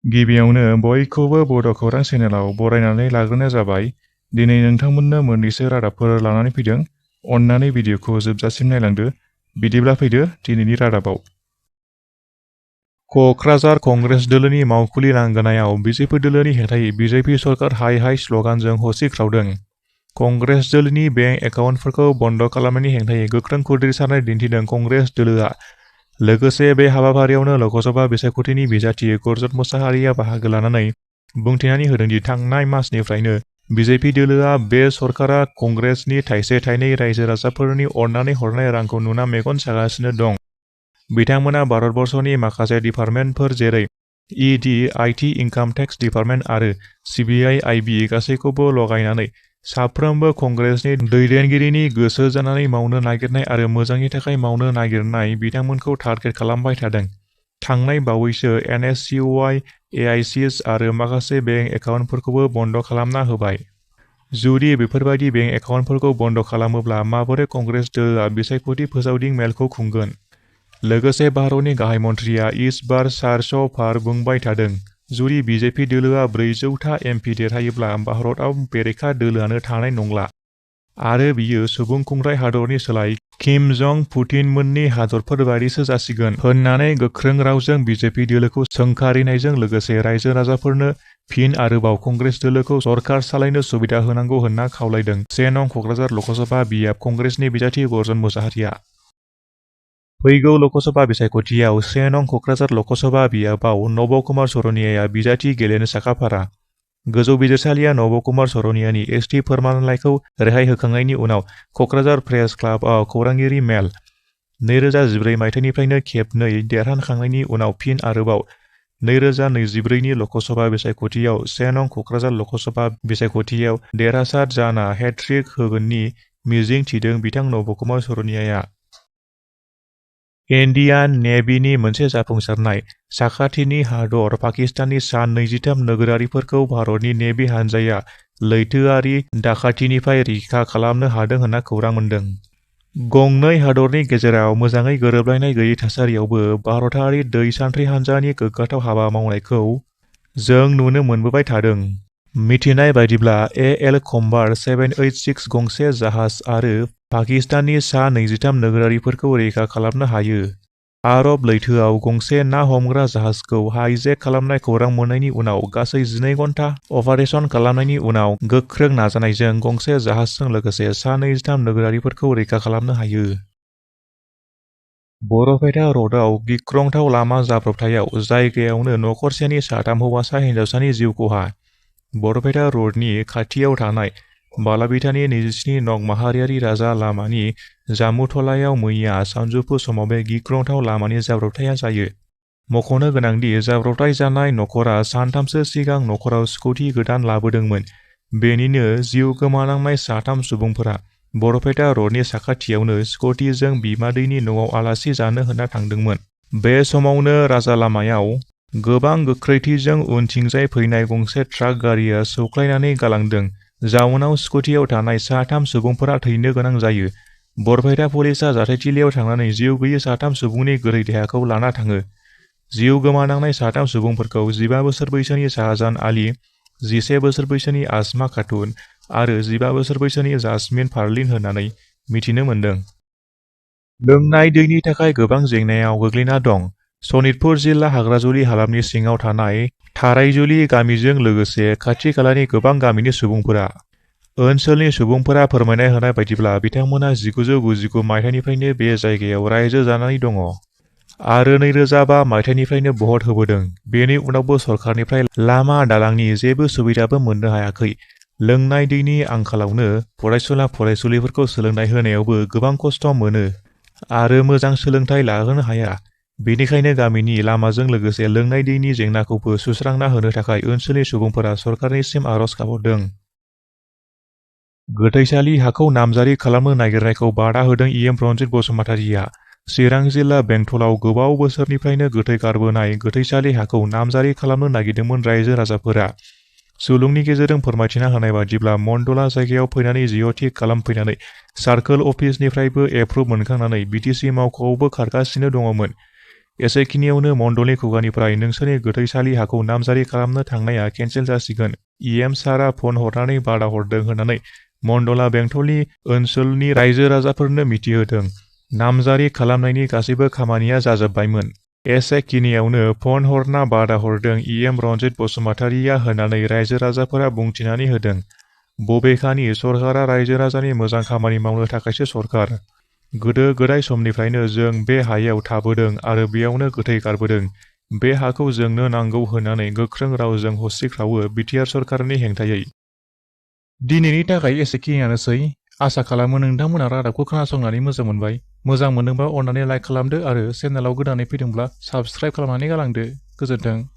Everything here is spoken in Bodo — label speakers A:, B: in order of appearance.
A: गिबियावनो बयखौबो बड' खौरां चेनेलाव बरायनानै लाग्रोनाय जाबाय। दिनै नोंथांमोननो मोननैसो रादाबफोर लानानै फैदों। अन्नानै भिडिअखौ जोबजासिम नायलांदो। बिदिब्ला फैदो दिनैनि रादाबाव। क'क्राझार कंग्रेस दोलोनि मावखुलि लांगोनायाव बिजेपि दोलोनि हेंथायै बिजेपि सरकार हाय हाय स्ल'गानजों हसिख्रावदों। कंग्रेस दोलोनि बेंक एकाउन्टफोरखौ बन्द खालामनायनि हेंथायै गोख्रों खुद्रिसारनाय दिन्थिदों कंग्रेस दोलोआ। लोगोसे बे हाबाफारियावनो लकसभा बिसायख'थिनि बिजाथि गुरजत मुसाहारिया बाहागो लानानै बुंथिनानै होदोंदि थांनाय मासनिफ्रायनो बिजेपि दोलोआ बे सरकारा कंग्रेसनि थाइसे थाइनै रायजो राजाफोरनि अननानै हरनाय रांखौ नुना मेगन सागासिनो दं। बिथांमोना भारतबर्षनि माखासे डिपार्टमेन्टफोर जेरै इडि, आइटि, इनकाम टेक्स डिपार्टमेन्ट आरो सिबिआइ, आइबि गासैखौबो लगायनानै साफ्रोमबो कंग्रेसनि दैदेनगिरिनि गोसो जानानै मावनो नागिरनाय आरो मोजांनि थाखाय मावनो नागिरनाय बिथांमोनखौ टारगेट खालामबाय थादों। थांनाय बावैसो एनएसइउआइ, एआइसिस आरो माखासे बेंक एकाउन्टफोरखौबो बन्द खालामना होबाय। जुदि बेफोरबायदि बेंक एकाउन्टफोरखौ बन्द खालामोब्ला माबोरै कंग्रेस दोलोआ बिसायख'थि फोसावदिं मेलखौ खुंगोन? लोगोसे भारतनि गाहाय मन्थ्रिया इस बार 400 पार बुंबाय थादों। जुदि बिजेपि दोलोआ 400था एमपि देरहायोब्ला भारतआव बेरेखा दोलोआनो थानाय नंला आरो बियो सुबुं खुंथाय हादरनि सोलाय किम जं पुतिनमोननि हादरफोर बायदिसो जासिगोन होननानै गोख्रों रावजों बिजेपि दोलोखौ सोंखारिनायजों लोगोसे रायजो राजाफोरनो फिन आरोबाव कंग्रेस दोलोखौ सरकार सालायनो सुबिदा होनांगौ होनना खावलायदों। 1 नं क'क्राझार लकसभा बियाब कंग्रेसनि बिजाथि गुरजत मुसाहारिया। फैगौ लकसभा बिसायख'थियाव 1 नं क'क्राझार लकसभा बियाबाव नब कुमार सरनियाया बिजाथि गेलेनो साखाफारा। गोजौ बिजिरसालिया नब कुमार सरनियानि एसटि फोरमानलाइखौ रेहाय होखांनायनि उनाव क'क्राझार प्रेस क्लाबआव खौरांगिरि मेल। 2014 मायथाइनिफ्रायनो खेबनै देरहाखांनायनि उनाव फिन आरोबाव 2024नि लकसभा बिसायख'थियाव 1 नं क'क्राझार लकसभा बिसायख'थियाव देरहासार जाना हेट्रिक होगोननि मिजिं थिदों बिथां नब कुमार सरनियाया। इन्डियान नेभिनि मोनसे जाफुंसारनाय साखाथिनि हादर पाकिस्ताननि सा 23 नोगोरारिफोरखौ भारतनि नेभि हानजाया लैथोआरि दाखाथिनिफ्राय रैखा खालामनो हादों होनना खौरां मोन्दों। गंनै हादरनि गेजेराव मोजाङै गोरोबलायनाय गैयै थासारियावबो भारतारि दै सान्थ्रि हानजानि गोग्गाथाव हाबा मावनायखौ जों नुनो मोनबोबाय थादों। मिथिनाय बायदिब्ला एएल कम्बार 786 गंसे जाहाज आरो पाकिस्ताननि सा 23 नोगोरारिफोरखौ रैखा खालामनो हायो। आरब लैथोआव गंसे ना हमग्रा जाहाजखौ हाइजेक खालामनाय खौरां मोननायनि उनाव गासै 12 घन्टा अपारेशन खालामनायनि उनाव गोख्रों नाजानायजों गंसे जाहाजजों लोगोसे सा 23 नोगोरारिफोरखौ रैखा खालामनो हायो। बरपेटा र'डआव गिख्रंथाव लामा जाब्रबथायाव जायगायावनो नखरसेनि 3 हौवासा हिनजावसानि जिउ खहा। बरपेटा र'डनि खाथियाव थानाय बालाबिथानि 27 नं माहारियारि राजा लामानि जामुथलायाव मैया सानजौफु समाव बे गिख्रंथाव लामानि जाब्रबथाया जायो। मख'नो गोनांदि जाब्रबथाय जानाय नखरा सानथामसो सिगां नखराव स्कुटि गोदान लाबोदोंमोन। बेनिनो जिउ गोमानांनाय 3 सुबुंफोरा बरपेटा र'डनि साखाथियावनो स्कुटिजों बिमादैनि न'आव आलासि जानो होनना थांदोंमोन। बे समावनो राजा लामायाव गोबां गोख्रैथिजों उनथिंजाय फैनाय गंसे ट्राक गारिया सौख्लायनानै गालांदों। जाउनाव स्कुटियाव थानाय 3 सुबुंफोरा थैनो गोनां जायो। बरपेटा पुलिसआ जाथायथिलियाव थांनानै जिउ गैयै 3 सुबुंनि गोथै देहाखौ लाना थाङो। जिउ गोमानांनाय 3 सुबुंफोरखौ 15 बोसोर बैसोनि शाहजान आली, 11 बोसोर बैसोनि आसमा खातुन आरो 15 बोसोर बैसोनि जासमिन पारलिन होननानै मिथिनो मोन्दों। लोंनाय दैनि थाखाय गोबां जेंनायाव गोग्लैना दं। सनितपुर जिल्ला हाग्राजुलि हालामनि सिङाव थानाय थारायजुलि गामिजों लोगोसे खाथि खालानि गोबां गामिनि सुबुंफोरा। ओनसोलनि सुबुंफोरा फोरमायना होनाय बायदिब्ला बिथांमोना 1999 मायथाइनिफ्रायनो बे जायगायाव रायजो जानानै दङ आरो 2005 मायथाइनिफ्रायनो भट होबोदों। बेनि उनावबो सरखारनिफ्राय लामा दालांनि जेबो सुबिदाबो मोननो हायाखै। लोंनाय दैनि आंखालावनो फरायसुला फरायसुलिफोरखौ सोलोंथाइ होनायावबो गोबां खस्थ' मोनो आरो मोजां सोलोंथाइ लाहोनो हाया। बेनिखायनो गामिनि लामाजों लोगोसे लोंनाय दैनि जेंनाखौबो सुस्रांना होनो थाखाय ओनसोलनि सुबुंफोरा सरकारनिसिम आर'ज गाबहरदों। गोथैसालि हाखौ नामजारि खालामनो नागिरनायखौ बादा होदों इएम रन्जित बसुमतारिया। चिरां जिल्ला बेंटलाव गोबाव बोसोरनिफ्रायनो गोथै गारबोनाय गोथैसालि हाखौ नामजारि खालामनो नागिरदोंमोन रायजो राजाफोरा। सुलुंनि गेजेरजों फोरमायथिना होनाय बायदिब्ला मण्डला जायगायाव फैनानै जिअ' थिक खालामफैनानै सार्कोल अफिसनिफ्रायबो एप्रुभ मोनखांनानै बिटिसि मावख'आवबो खारगासिनो दङमोन। एसेखिनियावनो मण्डलनि खुगानिफ्राय नोंसोरनि गोथैसालि हाखौ नामजारि खालामनो थांनाया केन्सेल जासिगोन। इएम सारा फन हरनानै बादा हरदों होननानै मण्डला बेंटलनि ओनसोलनि रायजो राजाफोरनो मिथिहोदों। नामजारि खालामनायनि गासैबो खामानिया जाजोब्बायमोन। एसेखिनियावनो फन हरना बादा हरदों इएम रन्जित बसुमतारिया होननानै रायजो राजाफोरा बुंथिनानै होदों। बबेखानि सरकारा रायजो राजानि मोजां खामानि मावनो थाखायसो सरकार। गोदो गोदाय समनिफ्रायनो जों बे हायाव थाबोदों आरो बेयावनो गोथै गारबोदों। बे हाखौ जोंनो नांगौ होननानै गोख्रों रावजों हस्रिख्रावो बिटिआर सरकारनि हेंथायै। दिनैनि थाखाय एसेखिनियानोसै। आसा खालामो नोंथांमोना रादाबखौ खोनासंनानै मोजां मोनबाय। मोजां मोनदोंबा अन्नानै लाइक खालामदो आरो चेनेलाव गोदानै फैदोंब्ला साबस्क्राइब खालामनानै गालांदो। गोजोन्थों।